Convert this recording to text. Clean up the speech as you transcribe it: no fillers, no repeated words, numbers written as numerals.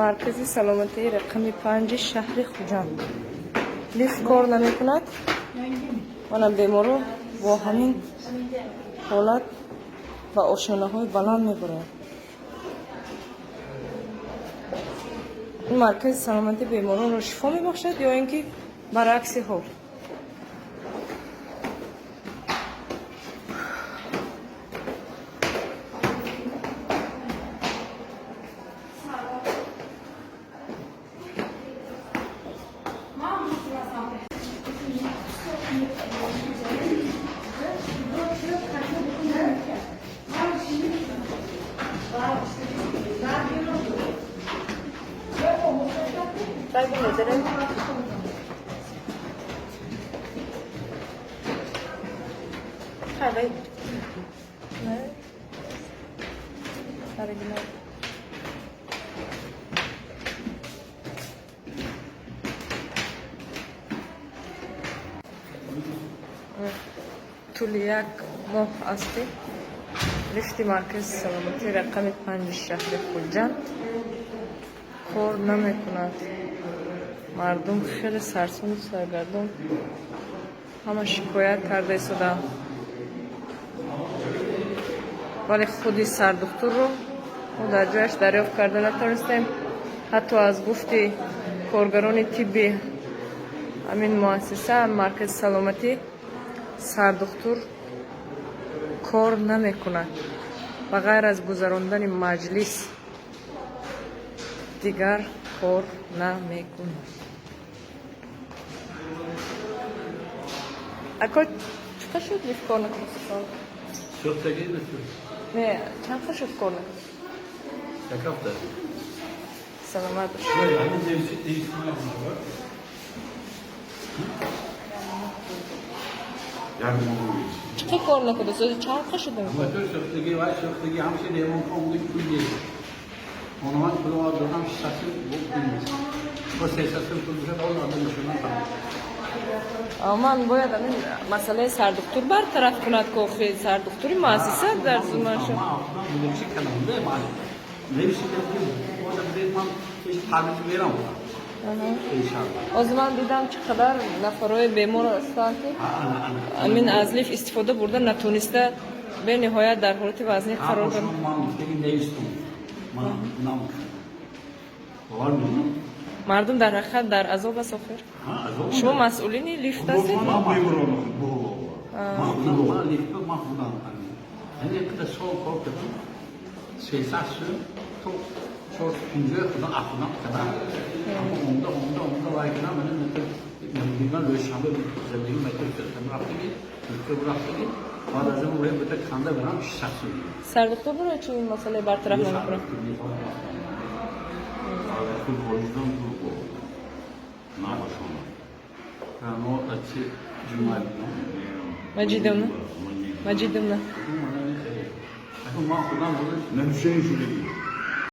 Маркази саломатии рақами 5-и шаҳри Хуҷанд. Лифт кор намекунад. Мана, беморо бо ҳамин ҳолат ба ошёнаҳои баланд мебаранд. Ин маркази саломатӣ беморонро шифо мебахшад ё ин ки баръакси ҳол? 짧은 애들은 팔. 네. 다르긴 하고. Тӯли як моҳ аст, ки лифти маркази саломатии рақами 5-и шаҳри Хуҷанд кор намекунад. Мардум хеле сарсону саргардон, ҳама шикоят карда истодаанд, вале худи сардухтурро мо дар ҷояш дарёфт карда натавонистем. Ҳатто аз гуфти коргарони тибби ҳамин муассиса, маркази саломатӣ, сардухтур кор намекунад, ба ғайр аз гузарондани маҷлис дигар кор намекунад. Ако, чӣ шуд, лифт кор накунад? Сӯхтагӣ нашуд. Не, чанд қа шуд кор накунад? Як ҳафта. Саломат бош. Ҳамин девси. Як моҳ. Чӣ қа кор накунад? Чанд қа шуд? Мотор сӯхтагӣ, вай сӯхтагӣ, ҳамаша ремонт омади, пул нест. Она ман пул додам, 600 пул нест. Бо 300 пул бошад, ҳоло одам нишонам, тамом. Ман бояд ҳамин масъалаи сардухтур бартараф кунад, ки охи сардухтури муассиса дар зумаша. Ман чӣ кардам, ман нависидам, ки ман ҳеҷ таъмин мерам. Ҳозир ман дидам, чӣ қадар нафарҳои бемор ҳастанд, ки ҳамин аз лифт истифода бурда натониста, бениҳоят дар ҳолати вазнӣ қарор доранд. Ман навистум, ман нам бовар мекунам. Мардум дар ҳақиқат дар азоб аст. Охир шумо масъулини лифт ҳастед. Ман беморон. Ман лифт, ман худам яъне қида сол кор кардам, 300 сум то 450 худам ахудам кардам. Аммо омда, омда, омда вай кардам. Ман рӯзшанбе зиндагӣ метр кардам, рафтагӣ метр рафтагӣ, баъд аз он вай бита канда барам 600 сум. Сардухтур барои чӣ ин масъалаи бартараф намекунад? Худ вождан дур бо набошонад. Мо чи ҷумъа. Маҷидовна, Маҷидовна. Ман худам Навишани шудагӣ.